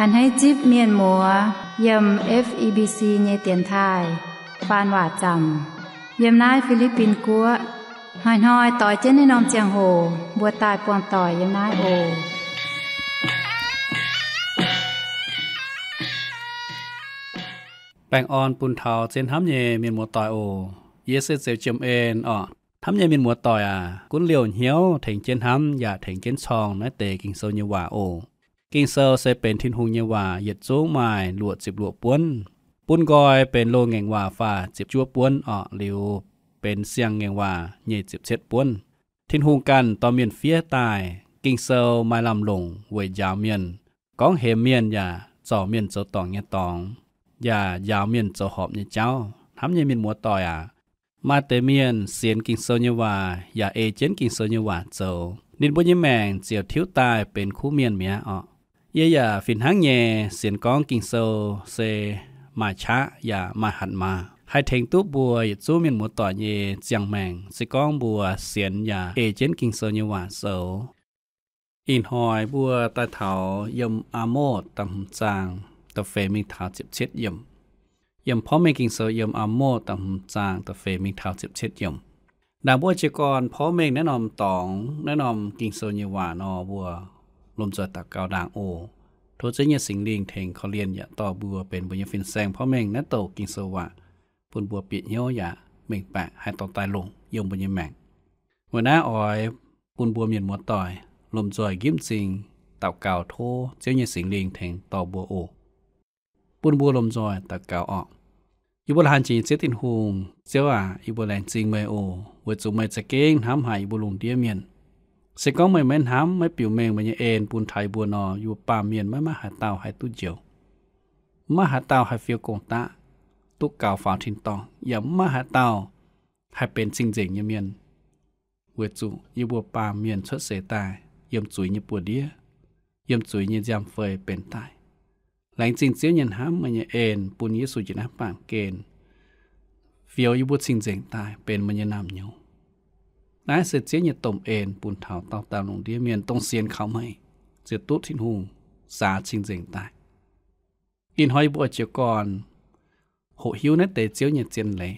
A'hneiv zipv mienh muoz yiem F E B C nyei dienx taaih faan waac zaamc yiem naaiv Fi^li^bin Guoqv. Hnoi-hnoi doix jienv naaiv norm ziangh hoc mbuo daaih buangh doic yiem naaiv oc. Baengh orn bun taux zien hnamv nyei mienh muoz doic oc. Yie se Zeux Jiem En orqc. Hnamv nyei mienh muoz doic aac, gunv liouh hnyouv tengx jienv hnamv yaac tengx jienv corng naaiv deix Ging-Sou nyei waac oc. Ging-Sou se benx Tin-Hungh nyei waac, yietc zungv maaih luoqc ziepc luoqc buonv. Bun nqoi benx loz-ngaengc waac faah ziepc juov buonv orqc, liuz benx siang-ngaengc waac nyic ziepc cietv buonv. Tin-Hungh ganh dorh mienh fiev daaih. Ging-Sou maaih lamh longc weic njaaux mienh, gorngv hemx mienh yaac zorc mienh zoux dorngc nyei dorngx, yaac njaaux mienh zoux horpc nyei jauv. Hnamv nyei mienh muoz doic aac, maaih deix mienh sienx Ging-Sou nyei waac yaac ei jienv Ging-Sou nyei waac zoux, ninh mbuo nyei maengc ziouc tiuv daaih benx kuv mienh mi'aqv orqc. Yie yaac fih hnangv nyei sienx gorngv Ging-Sou se maaih qaqv yaac maaih hatc maaz, haih tengx duqv mbuo yietc zungv mienh muoz doic nyei ziangh maengc, se gorngv mbuo sienx yaac ei jienv Ging-Sou nyei waac zoux. Ih hnoi mbuo daaih taux yiem Aa^morc da'hmz zaang da'feix mingh taux ziepc cietv yiemc. Yiem porv mengh Ging-Sou yiem Aa^morc da'hmz zaang da'feix mingh taux ziepc cietv yiemc. Ndaangc mbuo jiez gorn porv mengh naaiv norm dorngx, naaiv norm Ging-Sou nyei waac nor, mbuo lomh nzoih daux gaux ndaangc oc. Tov Ziouv nyei Singx Lingh tengx korv-lienh yaac dorh mbuo benx mbuo nyei fin-saeng porv mengh naaiv douc Ging-Sou waac, bun mbuo bieqc hnyouv yaac mengh baeqc haih dorh daaih longc yiem mbuo nyei maengc. Weic naaiv oix bun mbuo mienh muoz doic lomh nzoih nqimv m'zing daux gaux tov Ziouv nyei Singx Lingh tengx dorh mbuo oc. Bun mbuo lomh nzoih daux gaux orqc. Yie mbuo laanh jiex nyei Ziouv Tin-Hungh, Ziouv aac, yie mbuo laengz zingh meih oc, weic zuqc meih za'gengh hnamv haic yie mbuo lungh ndiev mienh. Se gorngv meih maiv hnamv, maiv biux mengh meih nyei en bun taux yie mbuo nor, yie mbuo baamh mienh maiv maaih haaix dauh haih duqv njoux. Maiv maaih haaix dauh haih fiou gong-daqv, duqv gaux faaux tin-dorngh, yaac maiv maaih haaix dauh haih benx cing-nzengc nyei mienh. Weic zuqc yie mbuo baamh mienh cuotv seix daaih yiem zuiz nyei buoz-ndiev, yiem zuiz nyei nziaamv-fei benx daaih. Laengz zingh Ziouv nyei hnamv, meih nyei en bun Yesu njiec naaiv baamh gen fioux yie mbuo cing-nzengc daaih benx meih nyei naamh nyouz. Naaiv se Ziouv nyei domh en bun taux dauh dauh lungh ndiev mienh dongh sienx kaux meih, ziouc duqv Tin-Hungh saax cing-nzengc daaih. Ih hnoi yie mbuo oix jiez gorn hoqc hiuv naaiv deix Ziouv nyei zien leiz.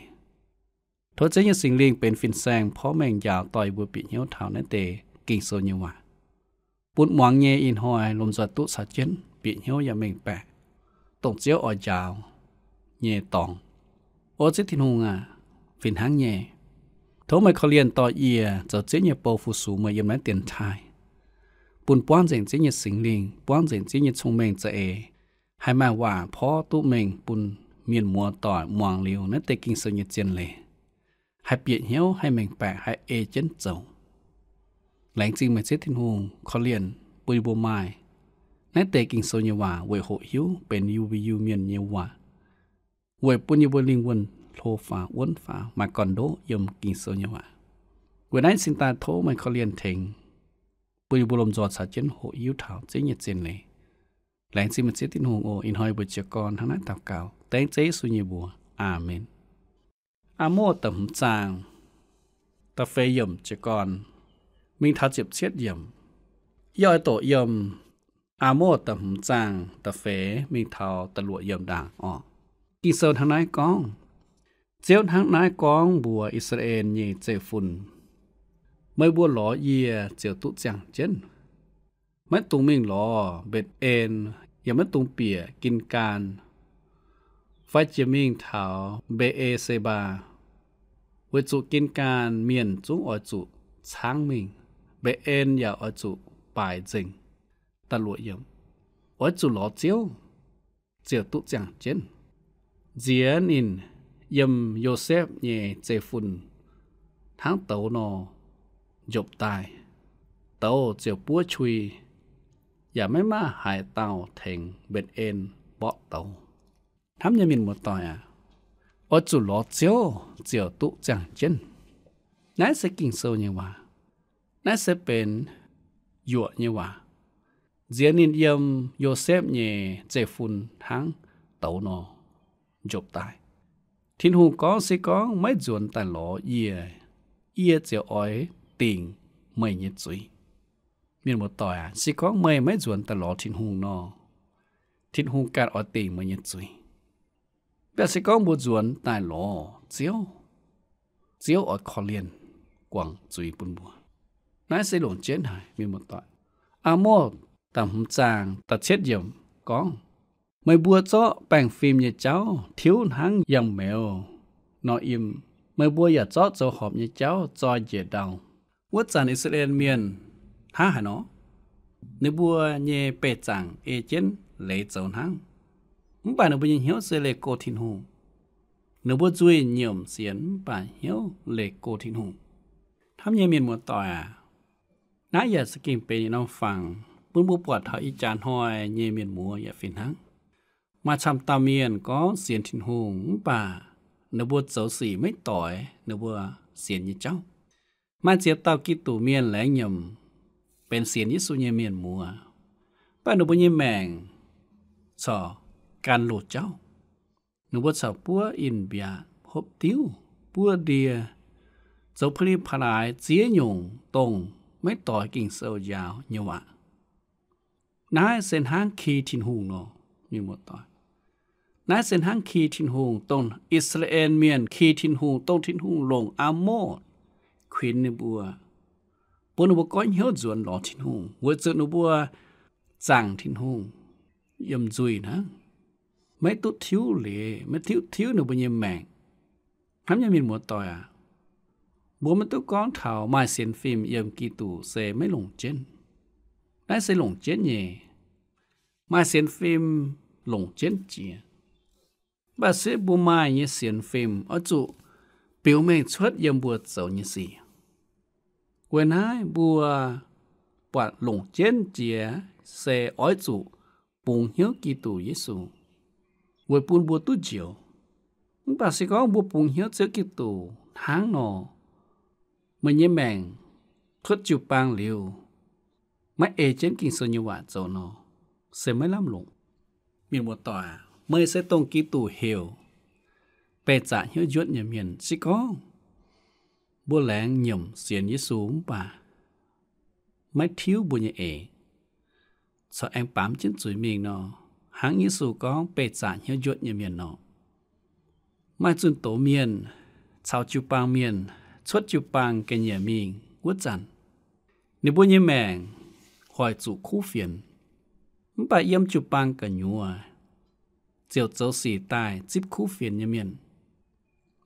Tov Ziouv nyei Singx Lingh benx fin-saeng porv mengh njaaux dorh yie mbuo bieqc hnyouv taux naaiv deix Ging-Sou nyei waac, bun muangx nyei ih hnoi lomh nzoih duqv caux jienv bieqc hnyouv yaac mengh baeqc dongh Ziouv oix njaaux nyei dorngx. O Ziouv Tin-Hungh aac, fih hnangv nyei, tov meih korv-lienh dorh yie zoux Ziouv nyei bou fu-sux meih yiem naaiv dienx taaih, bun buangv nzengc Ziouv nyei Singx Lingh, buangv nzengc Ziouv nyei cong-mengh za'eix, haih maaih waac porv duqv mengh bun mienh muoz doic muangx liuz naaiv deix Ging-Sou nyei zien leiz, haih bieqc hnyouv, haih mengh baeqc, haih ei jienv zoux. Laengz zingh meih Ziouv Tin-Hungh korv-lienh bun yie mbuo maaih naaiv deix Ging-Sou nyei waac weic hoqc hiuv benx yie mbuo Iu-Mienh nyei waac, weic bun yie mbuo lingh wuonh hlo faaux, wuonv faaux, maaih gorn-ndoqv yiem Ging-Sou nyei waac. Weic naaiv cingx daaih tov meih korv-lienh tengx bun yie mbuo lomh nzoih caux jienv hoqc hiuv taux Ziouv nyei zien leiz. Laengz zingh meih Ziouv Tin-Hungh oc. Ih hnoi yie mbuo jiez gorn hnangv naaiv daux gaux dengv Ziouv Yesu nyei mbuox. Aamen. Aa^morc da'hmz zaang da'feix yiemc jiez gorn mingh taux ziepc cietv yiemc. Yie oix doqc yiem Aa^morc da'hmz zaang da'feix mingh taux da'luoqc yiemc ndaangc orqc. Ging-Sou hnangv naaiv gorngv, Ziouv hnangv naaiv gorngv mbuox I^saa^laa^en nyei zeiv-fun, Meih mbuo lorz yie ziouc duqv ziangh jienv. Maiv dungx mingh lorz Mbetc^en, yaac maiv dungx bieqc Gin^gaan, fai jiex mingh taux Mbe^e^se^mbaa, weic zuqc Gin^gaan mienh zungv oix zuqc caangv mingh, Mbetc^en yaac oix zuqc baaic nzengc. Da'luoqc yiemc, Oix zuqc lorz Ziouv ziouc duqv ziangh jienv. Nziex ninh yiem Yosepv nyei zeiv-fun hnangv douz nor njopc daaih. Douz ziouc buov qui, yaac maiv maaih haaix dauh tengx Mbetc^en mborqv douz. Hnamv nyei mienh muoz-doic aac, oix zuqc lorz Ziouv ziouc duqv ziangh jienv. Naaiv se Ging-Sou nyei waac. Naaiv se benx yuoqc nyei waac. Nziex ninh yiem Yosepv nyei zeiv-fun hnangv douz nor njopc daaih. Tin-Hungh gorngv, Se gorngv maiv nzuonx daaih lorz yie, yie ziouc oix dingc meih nyei zuiz. Mienh muoz-doic aac, se gorngv meih maiv nzuonx daaih lorz Tin-Hungh nor, Tin-Hungh ganh oix dingc meih nyei zuiz. Mv baac se gorngv mbuo nzuonx daaih lorz Ziouv, Ziouv oix korv-lienh guangc zuiz bun mbuo. Naaiv se longc jienv haic, mienh muoz-doic. Aa^motc da'hmz zaang da'cietv yiemc gorngv, meih mbuo zorqv baengh fim nyei jauv tiuv hnangv yangh meuz nor, yiem meih mbuo yaac zorqv zoux horpc nyei jauv zoi njiec ndau. Wuov zanc I^saa^laa^en Mienh hnangv haaix nor? Ninh mbuo nyei beih zaangc ei jienv leiz zoux hnangv, mv baac ninh mbuo nyei hnyouv se leih go Tin-Hungh. Ninh mbuo nzuih nyiemc sienx mv baac hnyouv leih go Tin-Hungh. Hnamv nyei mienh muoz-doic aac, naaiv yaac za'gengh benx yietc norm fangx bun mbuo buatc taux ih jaax hnoi nyei mienh muoz yaac fih hnangv. Maaih camv dauh mienh gorngv sienx Tin-Hungh mv baac ninh mbuo zoux sic maiv doix ninh mbuo sienx nyei jauv. Maaih ziex dauh Giduc Mienh laengz nyiemc benx sienx Yesu nyei mienh muoz, mv baac ninh mbuo nyei maengc corc gan loz-jauv. Ninh mbuo corc buov in-mbiatc, hopv diuv, buov ndie, zoux pa'li pa'laaix ziex nyungc dongh maiv doix Ging-Sou njaaux nyei waac. Naaiv se hnangv ki Tin-Hungh nor, mienh muoz-doic. Naaiv se hnangv ki Tin-Hungh, dongh I^saa^laa^en Mienh ki Tin-Hungh, dongh Tin-Hungh longc Aa^motc kuinx ninh mbuo, bun ninh mbuo goiv hnyouv nzuonx lorz Tin-Hungh, weic zuqc ninh mbuo zaangc Tin-Hungh yiem nzuih hnangv, maiv duqv tiuv leiz, maiv duqv tiuv ninh mbuo nyei maengc. Hnamv nyei mienh muoz-doic aac, mbuo maiv duqv gorngv taux maaih sienx fim yiem Giduc se maiv longc jienv. Naaiv se longc jienv nyei. Maaih sienx fim longc jienv jiex. Mv baac se mbuo maaih nyei sienx fim oix zuqc biux mengh cuotv yiem mbuo zoux nyei sic. Weic naaiv mbuo buatc longc jienv jiex se oix zuqc bungx hnyouv Giduc Yesu weic bun mbuo duqv njoux. Mv baac se gorngv mbuo bungx hnyouv Ziouv Giduc hnangv nor, meih nyei maengc cuotv jiu-baang liuz, maiv ei jienv Ging-Sou nyei waac zoux nor, se maiv lamh longc. Mienh muoz-doic aac, meih se dongh Giduc heuc beih zaqc hnyouv njuotv nyei mienh. Se gorngv mbuo laengz nyiemc sienx Yesu mv baac maiv tiuv mbuo nyei eix, corc aengx baamz jienv zuiz mingh nor, hnangv Yesu gorngv beih zaqc hnyouv njuotv nyei mienh nor. Maaih zunh doz mienh caux jiu-baang mienh cuotv jiu-baang ga'nyiec mingh wuov zanc, ninh mbuo nyei maengc hoic zuqc kuv fienx, mv baac yiem jiu-baang gu'nyuoz ziouc zoux sic daaih zipv kuv fienx nyei mienh.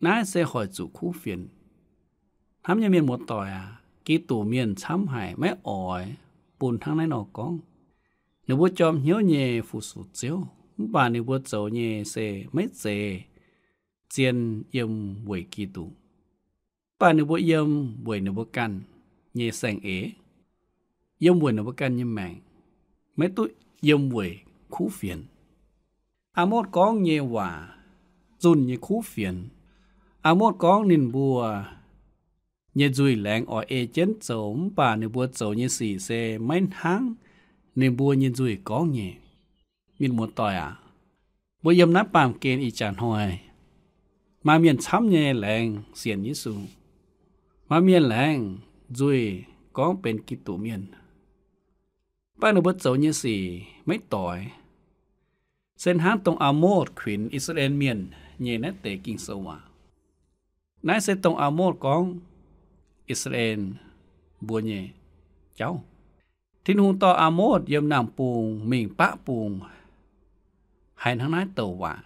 Naaiv se hoic zuqc kuv fienx. Hnamv nyei mienh muoz-doic aac, Giduc Mienh camv haic maiv oix bun hnangv naaiv nor gorngv. Ninh mbuo jorm hnyouv nyei fu-sux Ziouv, mv baac ninh mbuo zoux nyei se maiv zeiz zien yiem weic Giduc. Mv baac ninh mbuo yiem weic ninh mbuo ganh nyei saeng-eix, yiem weic ninh mbuo ganh nyei maengc, maiv duqv yiem weic kuv fienx. Aa^motv gorngv nyei waac zunh nyei kuv fienx. Aa^motv gorngv ninh mbuo nyei nzuih laengz oix ei jienv zoux, mv baac ninh mbuo zoux nyei sic se maiv hnangv ninh mbuo nyei nzuih gorngv nyei. Mienh muoz-doic aac, mbuo yiem naaiv baamh gen ih jaax hnoi, maaih mienh camv nyei laengz sienx Yesu. Maaih mienh laengz nzuih gorngv benx Giduc Mienh, mv baac ninh mbuo zoux nyei sic maiv doix. Se hnangv dongh Aa^motv kuinx I^saa^laa^en Mienh nyei naaiv deix Ging-Sou waac. Naaiv se dongh Aa^motv gorngv I^saa^laa^en mbuo nyei jauv. Tin-Hungh dorh Aa^motv yiem Naamh Bung mingh Baqv Bung, haiz hnangv naaiv douc waac.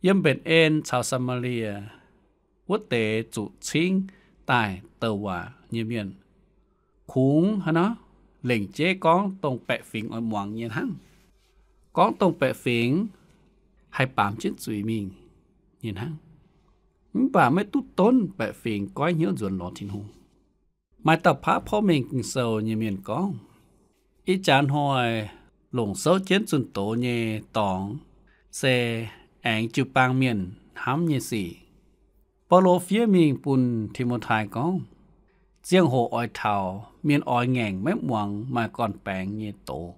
Yiem Mbetc En caux Saa^maa^lie wuov deix zuqc cingv daaih douc waac nyei mienh, kungx haaix nor lengc jeiv gorngv dongh baeqc fingx oix muangx nyei hnangv, gorngv dongh baeqc fingx haih baamz jienv zuiz mingh nyei hnangv, mv baac maiv duqv donv baeqc fingx goiv hnyouv nzuonx lorz Tin-Hungh. Maaih dauh paav porv mengh Ging-Sou nyei mienh gorngv, ih jaax hnoi longc souv jienv zunh doz nyei dorngx se aengx jiu-baang mienh hnamv nyei sic. Baulo fiev mingh bun Ti^mo^tai gorngv, ziangh hoc oix taux, mienh oix ngaengc maiv muangx maaih gorn-baengx nyei doz.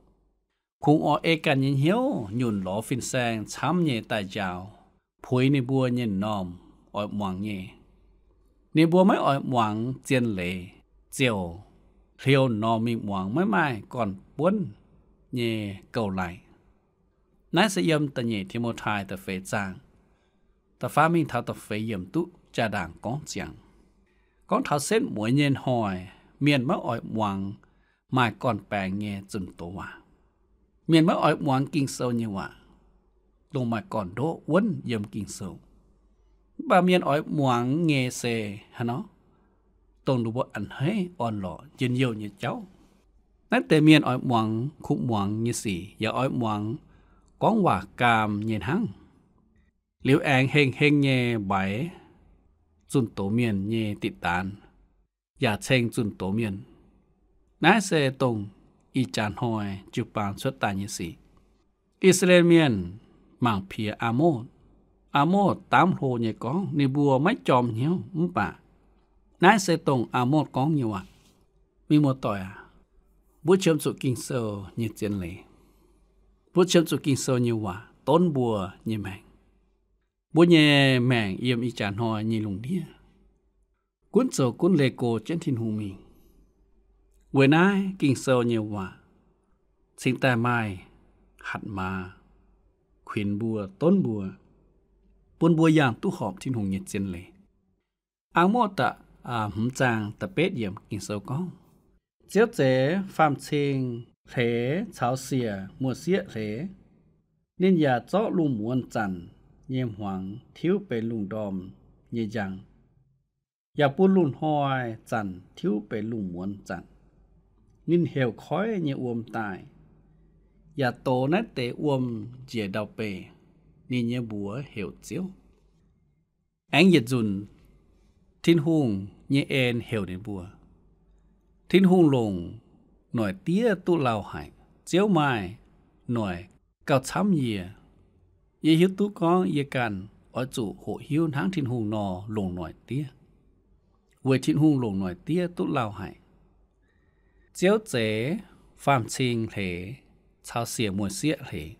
Kungx oix ei ganh nyei hnyouv nyunc lorz fin-saeng camv nyei daaih njaaux, puix ninh mbuo nyei m'normh oix muangx nyei. Ninh mbuo maiv oix muangx zien leiz, ziouc hliou m'normh mingh muangx maiv maaih gorn-buonv nyei gouv-laic. Naaiv se yiem da'nyeic Ti^mo^tai da'feix zaang da'faam mingh taux da'feix yiemc duqv jaa-ndaangc gorngv ziangx. Gorngv taux setv mueiz nyei hnoi, mienh maiv oix muangx maaih gorn-baengx nyei zunh doz waac. Mienh maiv oix muangx Ging-Sou nyei waac, dongh maaih gorn-ndoqv wuonv yiem Ging-Sou. Mv baac mienh oix muangx nyei se haaix nor? Dongh ninh mbuo a'hneiv orn-lorqc njien-youh nyei jauv. Naaiv deix mienh oix muangx kuv muangx nyei sic, yaac oix muangx gorngv waac gaam nyei hnangv. Liuz aengx heng-heng nyei mbaix zunh doz mienh nyei diqc daanz, yaac ceng zunh doz mienh. Naaiv se dongh ih jaax hnoi jiu-baang cuotv daaih nyei sic. I^saa^laa^en Mienh mangc piex Aamotv. Aamotv daamv hlo nyei gorngv ninh mbuo maiv jorm hnyouv, mv baac naaiv se dongh Aamotv gorngv nyei waac. Mienh muoz-doic aac, mbuo qiemx zuqc Ging-Sou nyei zien leiz. Mbuo qiemx zuqc Ging-Sou nyei waac donv mbuo nyei maengc. Mbuo nyei maengc yiem ih jaax hnoi nyei lungh ndiev gunv zoux gunv leih go jienv Tin-Hungh mingh. Weic naaiv Ging-Sou nyei waac cingx daaih maaih hatc maaz kuinx mbuo, donv mbuo, bun mbuo yangh duqv horpc Tin-Hungh nyei zien leiz. Aamotv da'hmz zaang da'betv yiemc Ging-Sou gorngv, Ziouv zeix faam-cing hleix caux siec muoz-sieqv hleix. Ninh yaac zorqv lungh muonz zanc nyei hmuangx tiuv benx lungh ndorm nyei njang, yaac bun lungh hnoi zanc tiuv benx lungh muonz zanc. Ninh heuc koiv nyei wuom daaih, yaac dox naaiv deix wuom njiec ndau-beih. Ninh nyei mbuox heuc Ziouv. Aengx yietc nzunc Tin-Hungh nyei en heuc ninh mbuo. Tin-Hungh longc noic diev duqv lauh haic. Ziouv maaih noic gauh camv yie. Yie hiuv duqv gorngv yie ganh oix zuqc hoqc hiuv hnangv Tin-Hungh nor longc noic diev, weic Tin-Hungh longc noic diev duqv lauh haic. Ziouv zeix faam-cing hleix caux siec muoz-sieqv hleix.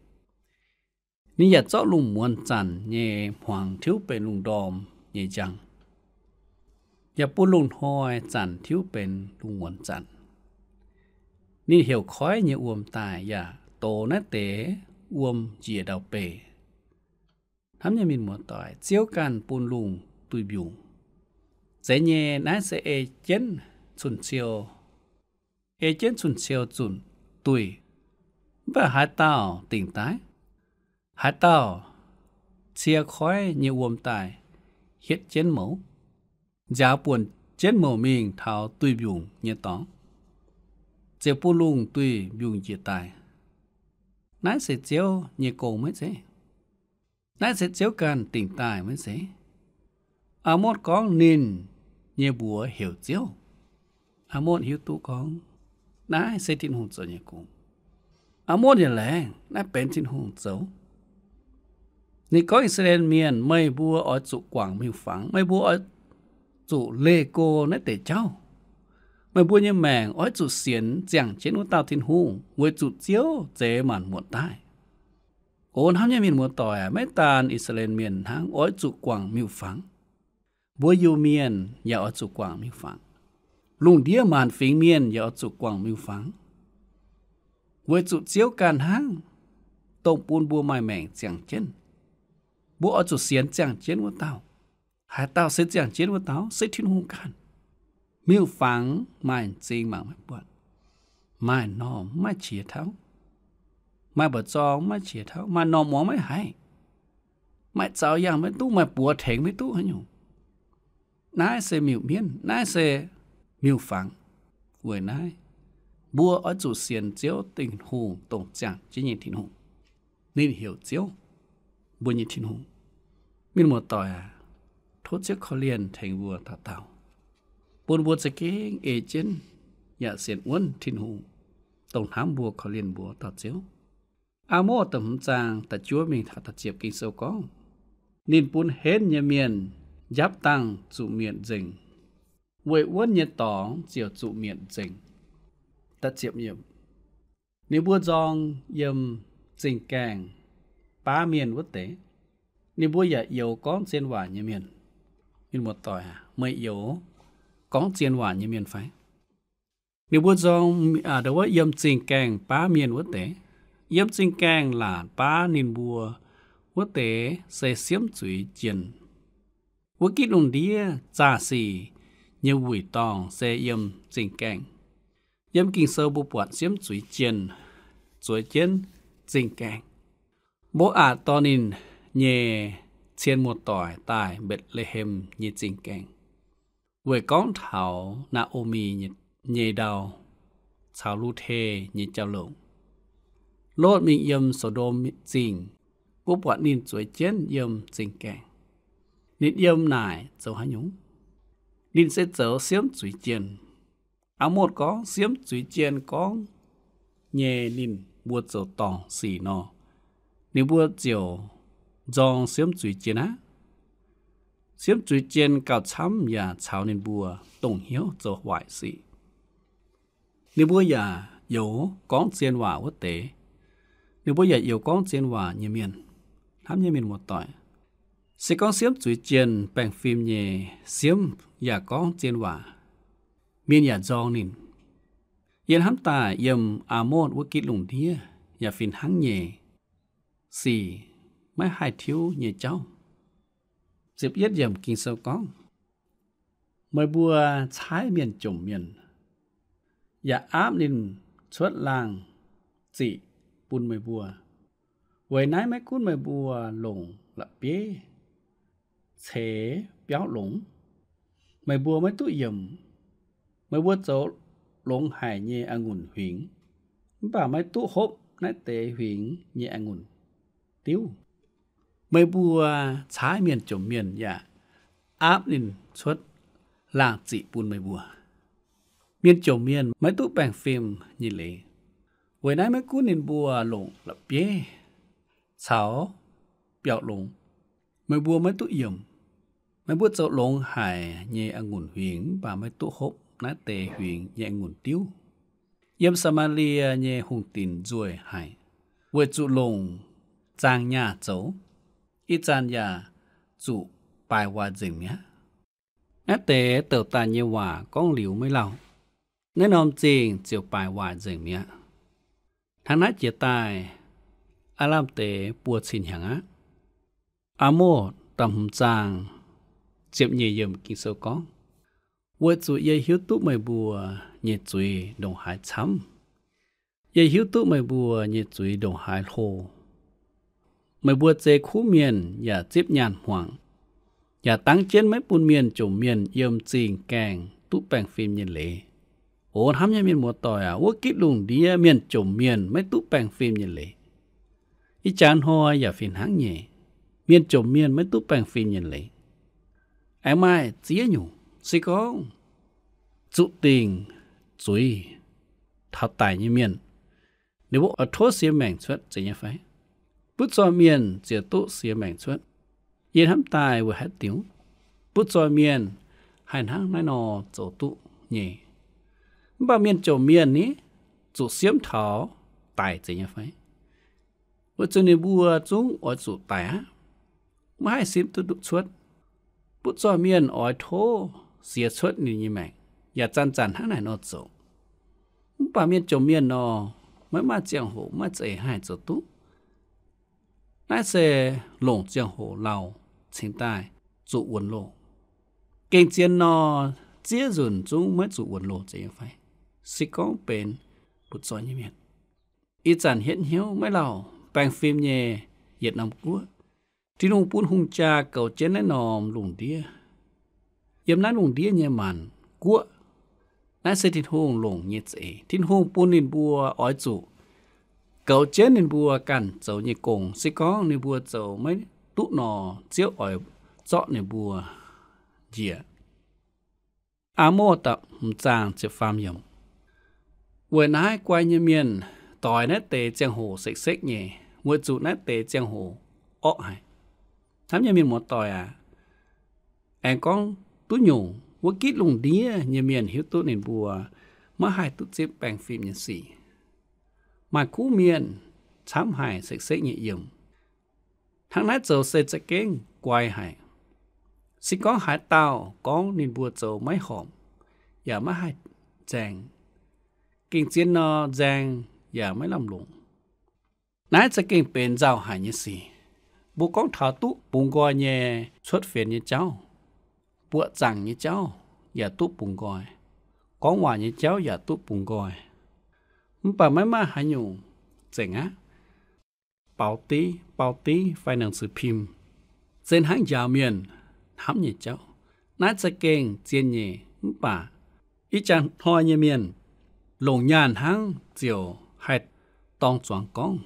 Ninh yaac zorqv lungh muonz zanc nyei hmuangx tiuv benx lungh ndorm nyei njang, yaac bun lungh hnoi zanc tiuv benx lungh muonz zanc. Ninh heuc koiv nyei wuom daaih, yaac dox naaiv deix wuom njiec ndau-beih. Hnamv nyei mienh muoz-doic, Ziouv ganh bun lungh duih mbiungc. Zeiz nyei, naaiv se ei jienv cun-ciou, ei jienv cun-ciou zunc duih. Mv baac haaix dauh dingc daaih? Haaix dauh cie koiv nyei wuom daaih hietv jienv mouc, nziaaux buonc jienv mouc mingh taux duih mbiungc nyei dorngx, ziouc bun lungh duih mbiungc njiec daaih? Naaiv se Ziouv nyei gong maiv zeiz? Naaiv se Ziouv ganh dingc daaih maiv zeiz? Aamotv gorngv ninh nyei mbuox heuc Ziouv. Aamotv hiuv duqv gorngv naaiv se Tin-Hungh zoux nyei gong. Aamotv yaac laengz naaiv benx Tin-Hungh zoux. Ninh gorngv I^saa^laa^en Mienh, meih mbuo oix zuqc guangc miuc-fangx. Meih mbuo oix zuqc leih go naaiv deix jauv. Meih mbuo nyei maengc oix zuqc sienx ziangh jienv wuov dauh Tin-Hungh, weic zuqc Ziouv zeix maanc muotc daaih. O hnamv nyei mienh muoz-doic aac, maiv daan I^saa^laa^en Mienh hnangv oix zuqc guangc miuc-fangx. Mbuo Iu-Mienh yaac oix zuqc guangc miuc-fangx. Lungh ndiev maanc fingx mienh yaac oix zuqc guangc miuc-fangx, weic zuqc Ziouv ganh hnangv dongh bun mbuo maaih maengc ziangh jienv. Mbuo oix zuqc sienx ziangh jienv wuov dauh. Haaix dauh se ziangh jienv wuov dauh? Se Tin-Hungh ganh. Miuc-fangx maaih m'zing mangc maiv buatc, maaih m'normh maiv qiex tauv, maaih mba'zorng maiv qiex tauv, maaih m'normh muangx maiv haiz, maaih zaux yangh maiv duqv, maaih buoz tengx maiv duqv haaix nyungc. Naaiv se miuc-mienv, naaiv se miuc-fangx. Weic naaiv, mbuo oix zuqc sienx Ziouv Tin-Hungh, dongh ziangh jienv nyei Tin-Hungh. Ninh heuc Ziouv, mbuo nyei Tin-Hungh. Mienh muoz-doic aac, tov Ziouv korv-lienh tengx mbuo dauh dauh, bun mbuo za'gengh ei jienv yaac sienx wuonv Tin-Hungh, dongh hnamv mbuo, korv-lienh mbuo dauh Ziouv. Aa^motv da'hmz zaang da'juov mingh taux da'ziepc Ging-Sou gorngv, ninh bun henv nyei mienh njapv dangh zuqc mietc nzengc, weic wuonv nyei dorngx ziouc zuqc mietc nzengc. Ninh mbuo nzorng yiem zingh gaengh baav mienh wuov deix. Ninh mbuo yaac youx gorngv zien waac nyei mienh. Mienh muoz-doic aac, meih youx gorngv zien waac nyei mienh fai? Ninh mbuo nzorng, aa, wuov yiem zingh gaengh baav mienh wuov deix. Yiem zingh gaengh laatc baav ninh mbuo wuov deix se siemv zuiz jienh. Wuov gitv lungh ndiev zaah sic nyei wuic dorngh se yiem zingh gaengh. Yiem Ging-Sou mbuo buatc siemv zuiz jienh zueiz jienv zingh gaengh. Mbo^aatc dorh ninh nyei cien muoz-doic daaih Mbetc^le^hem nyei zingh gaengh, weic gorngv taux Naa^o^mi nyei ndau caux Lu^te nyei jauv-louc. Lot mingh yiem So^ndom Zingh, mbuo buatc ninh zueiz jienv yiem zingh gaengh. Ninh yiem naaic zoux haaix nyungc? Ninh se zoux siemv zuiz jienh. Aa^motv gorngv siemv zuiz jienh gorngv nyei ninh mbuo zoux dorngc sic nor, ninh mbuo ziouc nzorng siemv zuiz jienh aqv. Siemv zuiz jienh gauh camv yaac caux ninh mbuo dongh hnyouv zoux waaic sic. Ninh mbuo yaac youx gorngv zien waac wuov deix. Ninh mbuo yaac youx gorngv zien waac nyei mienh. Hnamv nyei mienh muoz-doic, se gorngv siemv zuiz jienh baengh fim nyei siemv yaac gorngv zien waac, mienh yaac nzorng ninh. Yie hnamv daaih yiem Aa^motv wuov gitv lungh ndiev yaac fih hnangv nyei sic, maiv haih tiuv nyei jauv. Ziepc yietv yiemc Ging-Sou gorngv, meih mbuo caaiv mienh jomc mienh, yaac aapv ninh cuotv laangh ziqc bun meih mbuo. Weic naaiv maiv gunv meih mbuo longc la'bieiv ceix biauv longx, meih mbuo maiv duqv yiemc. Meih mbuo zoux longx haic nyei a'ngunc huingx, mv baac maiv duqv hopv naaiv deix huingx nyei a'ngunc diuv. Meih mbuo caaiv mienh jomc mienh yaac aapv ninh cuotv laangh ziqc bun meih mbuo. Mienh jomc mienh maiv duqv baengh fim nyei leiz. Weic naaiv maiv gunv ninh mbuo longc la'bieiv caux biauv longx, meih mbuo maiv duqv yiemc. Meih mbuo zoux longx haic nyei a'ngunc huingx mv baac maiv duqv hopv naaiv deix huingx nyei a'ngunc diuv. Yiem Saa^maa^lie nyei hungh dinc nzueic haic, weic zuqc longc zaangh nyaah zoux, ih zanc yaac zuqc baaic waaic nzengc mi'aqv. Naaiv deix douc daaih nyei waac gorngv liuz maiv lauh, naaiv norm zingh ziouc baaic waaic nzengc mi'aqv. Hnangv naaiv jiex daaih, aav lamh deix buo cin hnyangx aqv. Aa^motv da'hmz zaang ziepc nyeic yiemc Ging-Sou gorngv, weic zuqc yie hiuv duqv meih mbuo nyei zuiz ndongc haaix camv. Yie hiuv duqv meih mbuo nyei zuiz ndongc haaix hlo. Meih mbuo zei kuv mienh yaac zipv nyaanh hmuangx, yaac dangv jienv maiv bun mienh jomc mienh yiem zingh gaengh duqv baengh fim nyei leiz. O hnamv nyei mienh muoz-doic aac, wuov gitv lungh ndiev mienh jomc mienh maiv duqv baengh fim nyei leiz. Ih jaax hnoi yaac fih hnangv nyei, mienh jomc mienh maiv duqv baengh fim nyei leiz. Aengx maaih ziex nyungc, se gorngv zuqc dingc zuiz taux daic nyei mienh, ninh mbuo oix tov siex maengc cuotv zeiz nyei fai? Butv zoih mienh ziouc duqv siex maengc cuotv. Yie hnamv daaih weic haaix diuc butv zoih mienh haih hnangv naaiv nor zoux duqv nyei. Mv baac mienh jomc mienh ni, zuqc siemv taux daic zeiz nyei fai? Weic zuqc ninh mbuo zungv oix zuqc daic aqv, maiv haih sipv duqv cuotv. Butv zoih mienh oix tov siex cuotv ninh nyei maengc, yaac zanc-zanc hnangv naaic nor zoux. Mv baac mienh jomc mienh nor, maiv maaih ziangh hoc, maiv maaih za'eix haih zoux duqv. Naaiv se longc ziangh hoc lauh cingx daaih zuqc wuonx loh. Gengh zien nor, ziex nzunc zungv maiv zuqc wuonx loh zeiz nyei fai? Se gorngv benx butv zoih nyei mienh, ih zanc hietv hnyouv maiv lauh, baengh fim nyei yietc norm guoqv. Tin-Hungh bun hungh jaa goux jienv naaiv norm lungh ndiev. Yiem naaiv lungh ndiev nyei maanc guoqv, naaiv se Tin-Hungh longc nyei za'eix. Tin-Hungh bun ninh mbuo oix zuqc goux jienv ninh mbuo ganh zoux nyei gong. Se gorngv ninh mbuo zoux maiv duqv nor, Ziouv oix zorqv ninh mbuo njiec. Aa^morc da'hmz zaang ziepc faam yiemc. Weic naaiv guai nyei mienh doix naaiv deix ziangh hoc sekv-sekv nyei, weic zuqc naaiv deix ziangh hoc orqv haic. Hnamv nyei mienh muoz-doic aac, aengx gorngv duqv nyungc, wuov gitv lungh ndiev nyei mienh hiuv duqv ninh mbuo maiv haih duqv zipv baengh fim nyei sic. Maaih kuv mienh camv haic sekv-sekv nyei yiem. Hnangv naaiv zoux se za'gengh guai haic. Se gorngv haaix dauh gorngv ninh mbuo zoux maiv horpc yaac maiv haih nzaeng, gengh zien nor nzaeng yaac maiv lamh longc. Naaiv za'gengh benx nzauh haic nyei sic. Mbuo gorngv taux duqv bungx nqoi nyei cuotv fienx nyei jauv, buoqc zaangc nyei jauv yaac duqv bungx nqoi, gorngv waac nyei jauv yaac duqv bungx nqoi. Mv baac maiv maaih haaix nyungc zengc aqv. Baux div, baux div fai nangc ceix pim, se hnangv njaaux mienh hnamv nyei jauv. Naaiv za'gengh zien nyei, mv baac ih jaax hnoi nyei mienh longc nyaanh hnangv ziouc haih dorng zuangx gorngv.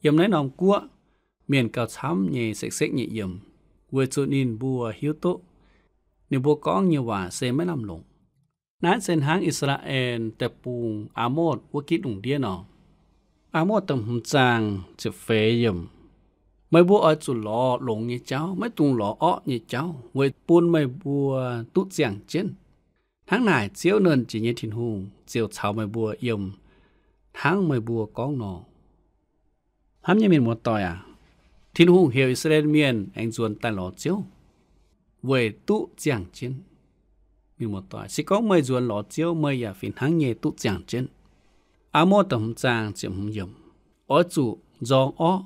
Yiem naaiv norm guoqv, mienh gauh camv nyei sekv-sekv nyei yiem, weic zuqc ninh mbuo hiuv duqv ninh mbuo gorngv nyei waac se maiv lamh longc. Naaiv se hnangv I^saa^laa^en Deic-Bung Aamotv wuov gitv lungh ndiev nor. Aamotv da'hmz zaang ziepc feix yiemc, meih mbuo oix zuqc lorz longx nyei jauv, maiv dungx lorz orqv nyei jauv, weic bun meih mbuo duqv ziangh jienv. Hnangv naaic Ziouv, nernh jiex nyei Tin-Hungh, ziouc caux meih mbuo yiem hnangv meih mbuo gorngv nor. Hnamv nyei mienh muoz-doic aac, Tin-Hungh heuc I^saa^laa^en Mienh aengx nzuonx daaih lorz Ziouv weic duqv ziangh jienv. Mienh muoz-doic, se gorngv meih nzuonx lorz Ziouv, meih yaac fih hnangv nyei duqv ziangh jienv. Aamotv da'hmz zaang ziepc hmz yiemc, oix zuqc nzorng orqv,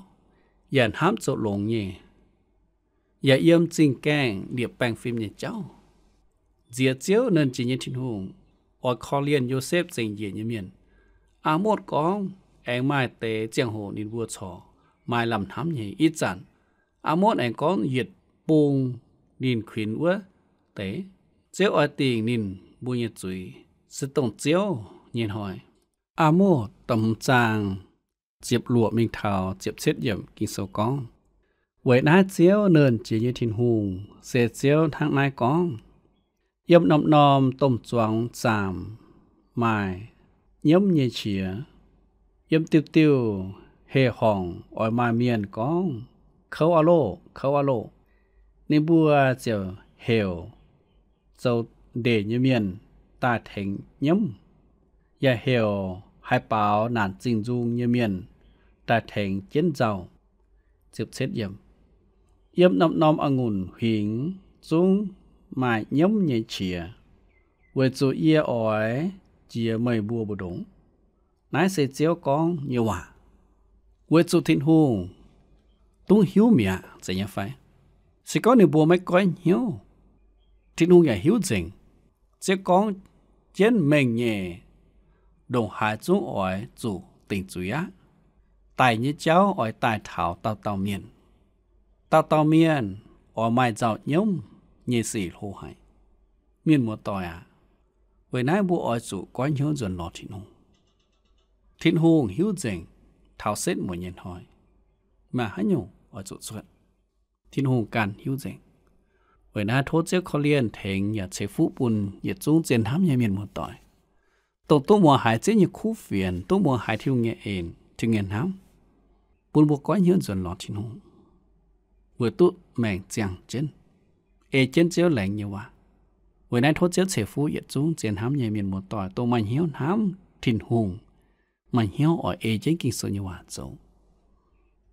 yaac hnamv zoux longx nyei, yaac yiem zingh gaengh liepc baengh fim nyei jauv. Nziex Ziouv, nernh jiex nyei Tin-Hungh, oix korv-lienh Yosepv zengc njiec nyei mienh. Aamotv gorngv aengx maaih deix ziangh hoc ninh mbuo corc maaih lamh hnamv nyei. Ih zanc Aamotv aengx gorngv yietc bung ninh kuinx wuov deix, Ziouv oix dingc ninh mbuo nyei zuiz, se dongh Ziouv nyei hnoi. Aamotv da'hmz zaang ziepc luoqc mingh taux ziepc cietv yiemc Ging-Sou gorngv, weic naaiv Ziouv, nernh jiex nyei Tin-Hungh, se Ziouv hnangv naaiv gorngv, yiem norm-norm domh zuangx zaamc maaih nyiemv nyei qiex. Yiem diuh diuh heh-horngc oix maaih mienh gorngv, kouv aqv loh, kouv aqv loh. Ninh mbuo ziouc heuc zoux ndeic nyei mienh daaih tengx nyiemv, yaac heuc haiz baaux naanc zingh nzung nyei mienh daaih tengx jienv nzauh. Yiem norm-norm a'ngunc huingx zungv maaih nyiemv nyei qiex, weic zuqc yie oix jiex meih mbuo mbu'ndongx. Naaiv se Ziouv gorngv nyei waac. Weic zuqc Tin-Hungh dungv hiuv mi'aqv zeiz nyei fai? Se gorngv ninh mbuo maiv goiv hnyouv, Tin-Hungh yaac hiuv nzengc. Ziouv gorngv jienv mengh nyei, ndongc haaix zungv oix zuqc dingc zuiz aqv. Daic nyei jauv oix daaih taux dauh dauh mienh. Dauh dauh mienh oix maaih nzauh nyiemv nyei sic hlo haic. Mienh muoz-doic aac, weic naaiv mbuo oix zuqc goiv hnyouv nzuonx lorz Tin-Hungh. Tin-Hungh hiuv nzengc taux setv mueiz nyei hnoi, maaih haaix nyungc oix zuqc cuotv, Tin-Hungh ganh hiuv nzengc. Weic naaiv tov Ziouv korv-lienh tengx yaac ceix fuqv bun yietc zungv zien hnamv nyei mienh muoz-doic, dongh duqv muangx haiz Ziouv nyei kuv fienx, duqv muangx haiz Tin-Hungh nyei en, Tin-Hungh nyei hnamv, bun mbuo goiv hnyouv nzuonx lorz Tin-Hungh, weic duqv maengc ziangh jienv, ei jienv Ziouv laengz nyei waac. Weic naaiv tov Ziouv ceix fuqv yietc zungv zien hnamv nyei mienh muoz-doic dongh maaih hnyouv hnamv Tin-Hungh, maaih hnyouv oix ei jienv Ging-Sou nyei waac zoux.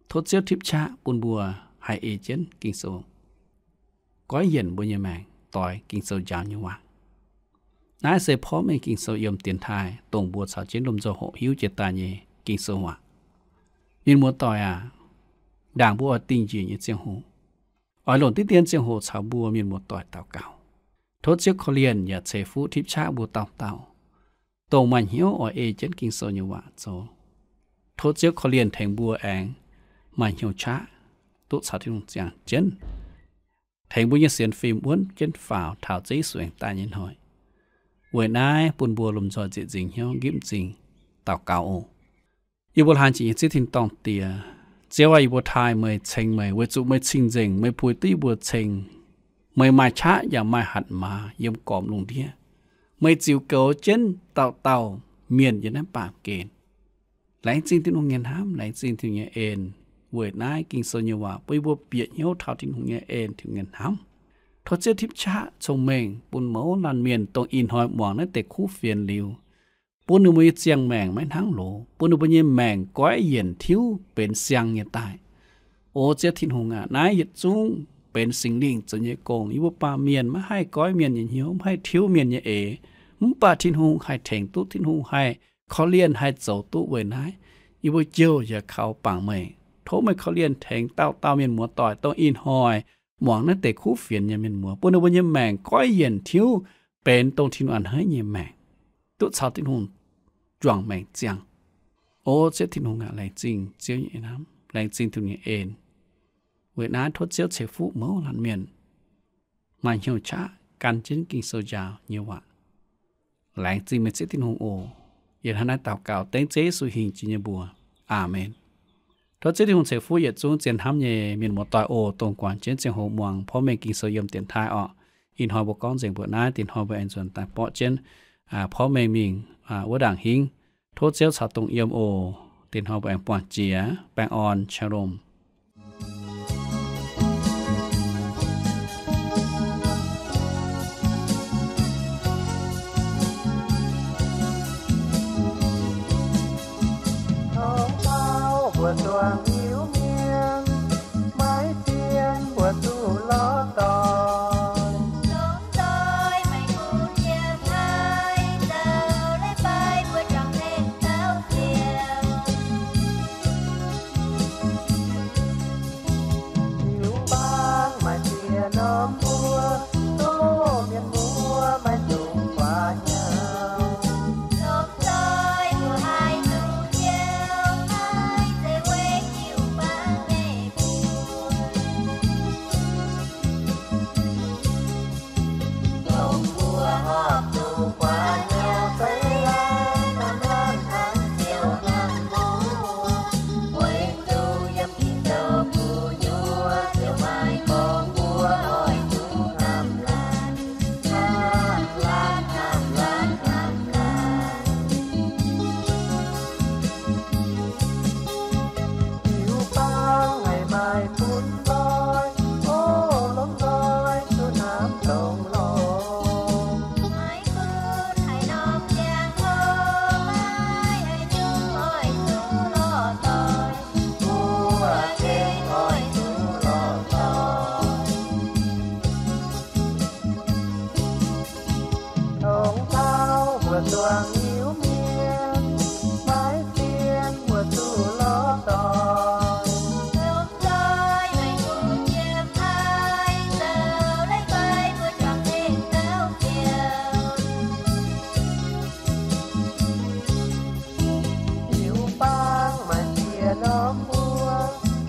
Tov Ziouv tipv qaqv bun mbuo haih ei jienv Ging-Sou, goiv yienc mbuo nyei maengc doix Ging-Sou njaaux nyei waac. Naaiv se porv mengh Ging-Sou yiem dienx taaih dongh mbuo caux jienv lomh nzoih hoqc hiuv jiex daaih nyei Ging-Sou waac. Mienh muoz-doic aac, ndaangc mbuo oix dingh njiec nyei ziangh hoc, oix longc diqv dien ziangh hoc caux mbuo mienh muoz-doic daux gaux. Tov Ziouv korv-lienh yaac ceix fuqv tipv qaqv mbuo dauh dauh, dongh maaih hnyouv oix ei jienv Ging-Sou nyei waac zoux. Tov Ziouv korv-lienh tengx mbuo aengx maaih hnyouv qaqv duqv caux Tin-Hungh ziangh jienv, tengx mbuo nyei sienx fim wuonv jienv faaux taux Ziouv Yesu aengx daaih nyei hnoi. Weic naaiv bun mbuo lomh nzoih nzieqc nzingc hnyouv nqipv m'zing daux gaux oc. Yie mbuo laanh jiex nyei Ziouv Tin-Dorngh Diex, Ziouv aac, yie mbuo taaih meih, ceng meih, weic zuqc meih cing-nzengc, meih puix duqv yie mbuo ceng. Meih maaih qaqv yaac maaih hatc maaz yiem gormx lungh ndiev. Meih ziux goux jienv dauh dauh mienh yiem naaiv baamh gen. Laengz zingh Tin-Hungh nyei hnamv, laengz zingh Tin-Hungh nyei en. Weic naaiv Ging-Sou nyei waac bun yie mbuo bieqc hnyouv taux Tin-Hungh nyei en, Tin-Hungh nyei hnamv. Tov Ziouv tipv qaqv cong-mengh bun mouz laanh mienh dongh ih hnoi muangx naaiv deix kuv fienx liuz, bun ninh mbuo nyei ziangh maengc maiv hnangv loz, bun ninh mbuo nyei maengc goiv yienc tiuv benx siang nyei daaih. O Ziouv Tin-Hungh aac, naaiv yietc zungv benx Singx Lingh zoux nyei gong. Yie mbuo baamh mienh maiv haih goiv mienh nyei hnyouv, maiv haih tiuv mienh nyei eix, mv baac Tin-Hungh haih tengx duqv, Tin-Hungh haih korv-lienh, haih zoux duqv. Weic naaiv Yie mbuo jouh yaac kaux bangc meih. Tov meih korv-lienh tengx dauh dauh mienh muoz-doic dongh ih hnoi muangx naaiv deix kuv fienx nyei mienh muoz, bun ninh mbuo nyei maengc goiv yienc tiuv benx dongh Tin-Hungh a'hneiv nyei maengc, duqv caux Tin-Hungh juangc maengc ziangh. O Ziouv Tin-Hungh aac, laengz zingh Ziouv nyei hnamv, laengz zingh Tin-Hungh nyei en. Weic naaiv tov Ziouv ceix fuqv mouz laanh mienh maaih hnyouv qaqv gan jienv Ging-Sou njaaux nyei waac. Laengz zingh meih Ziouv Tin-Hungh oc. Yie hnangv naaiv daux gaux dengv Ziouv Yesu hingh jiex nyei mbuox. Aamen. Tov Ziouv Tin-Hungh ceix fuqv yietc zungv zien hnamv nyei mienh muoz-doic oc, dongh guangc jienv ziangh hoc muangx porv mengh Ging-Sou yiem dienx taaih orqc. Ih hnoi mbuo gorngv nzengc mbuoqc naaiv, dinh hnoi mbuo aengx nzuonx daaih borqv jienv porv mengh mingh wuov ndaangc hingv. Tov Ziouv caux dongh yiem oc. Dinh hnoi mbuo aengx buangh jiex. Baengh orn, Shalom. Tongx taux mbuo zuangx Iu-Mienh, maiv dien mbuo zuqc lorz doic. Longc doic maiv duqv yiem haaix, zoux leiz-baaix mbuo juangc mengh dauh ziouc. Jiu-baang maaih ziex norm mbuo, doqc mienh muoz maiv dungx guaax nyauv. Longc doic mbuo haih duqv nyauv, maiv zeiz weic jiu-baang nyei buoz. Dongh mbuo horpc zuqc guaax nyauv fai laanh, hnamv laanh hnangv ziouc hnamv mbuo, weic zuqc yiem Ging-Sou gu'nyuoz ziouc maaih gorngv mbuo oix zuqc hnamv laanh, hnamv laanh, hnamv laanh, hnamv laanh. Jiu-baang haih maaih bun nqoi, o, longc nqoi duqv hnamv dongh lorh. Maiv gunv haaix norm ziangh hoc, maiv haaix nyungc oix zuqc lorh doic, mbuo gengh oix zuqc lorh doic. Tongx taux mbuo zuangx Iu-Mienh, maiv dien mbuo zuqc lorz doic. Longc doic maiv gunv yiem haaix, zoux leiz-baaix mbuo juangc mengh dauh ziouc. Jiu-baang maaih ziex norm mbuo,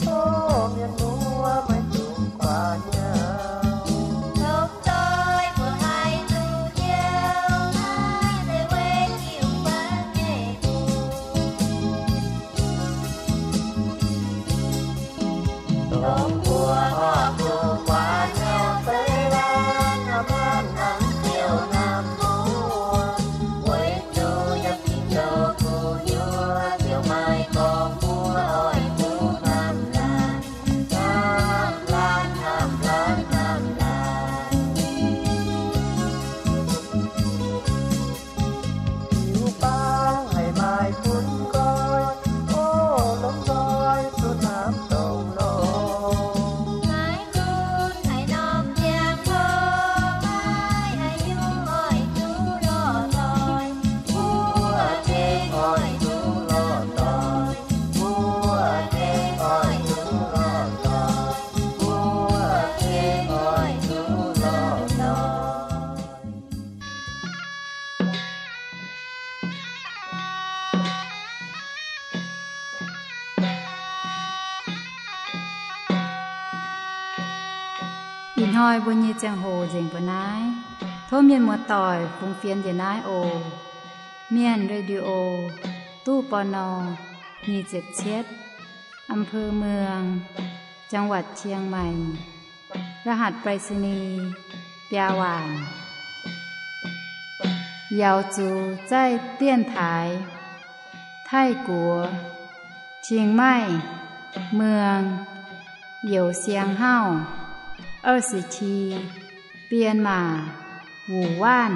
doqc mienh muoz maiv dungx guaax nyauv. Longc doic mbuo haih duqv nyauv, maiv zeiz weic jiu-baang nyei buoz. Dongh mbuo horpc zuqc guaax nyauv fai laanh, hnamv laanh hnangv ziouc hnamv mbuo, weic zuqc yiem Ging-Sou gu'nyuoz ziouc maaih gorngv mbuo oix zuqc hnamv laanh, hnamv laanh, hnamv laanh, hnamv laanh. Jiu-baang haih maaih bun nqoi, o, longc nqoi duqv hnamv dongh lorh. Maiv gunv haaix norm ziangh hoc, maiv haaix nyungc oix zuqc lorh doic, mbuo gengh oix zuqc lorh doic, mbuo gengh oix zuqc lorh doic, mbuo gengh oix zuqc lorh doic. Ih hnoi mbuo nyei ziangh hoc nzengc mbuo naaiv. Tov mienh muoz-doic fungx fienx njiec naaiv oc. Mienh Radio, ตู้ ปณ. nyic ziepc cietv, อำเภอเมือง จังหวัดเชียงใหม่ รหัสไปรษณีย์ biaa waanc. Yaux zuqc zaih dienx taaix Taiv-Guoqv, เชียงใหม่ เมือง Youc Siang Hauv, 二十七, Bienh Maac, Wuc Waanv.